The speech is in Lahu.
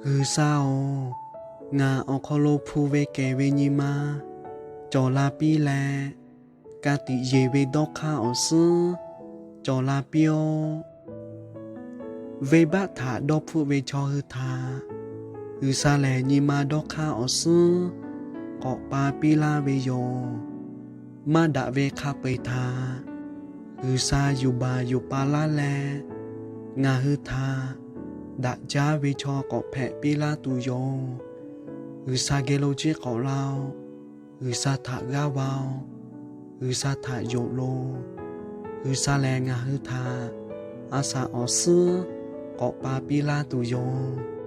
G'uiˬsha-oˬ, ngaˬ awˬ hk'aw lo hpu ve kehˬ ve nyi ma cawˬ la piˇ leh, ka tiꞈ yeˬ ve dawˇ hk'aˇ awˬ suhˉ cawˬ la piˇ-oˆ. Venˇbaˆ htaꞈ dawˇ hpfuhˆ ve chaw hui htaꞈ G'uiˬsha lehˬ nyi ma dawˇ hk'aˇ awˬ suhˉ k'awꞈ pa piˇ laˇ ve yoˬ. Maˇ daꞈ ve hk'a peu-eˬ htaꞈ G'uiˬsha yuˬ baˬ yuˬ pa laˇ leh, ngaˬ hui htaꞈ daꞈ jaˇ ve chaw k'awꞈ hpehꞈ piˇ laˇ tuˬ yoˬ. G'uiˬsha geh lo ciˇ k'awꞈ la-oˆ. G'uiˬsha htaꞈ g'aˇ va-oˆ. G'uiˬsha htaꞈ yonˍ loˬ. G'uiˬsha lehˬ ngaˬ hui htaꞈ a shaꞈ awˬ suhˉ k'awꞈ pa piˇ laˇ tuˬ yoˬ.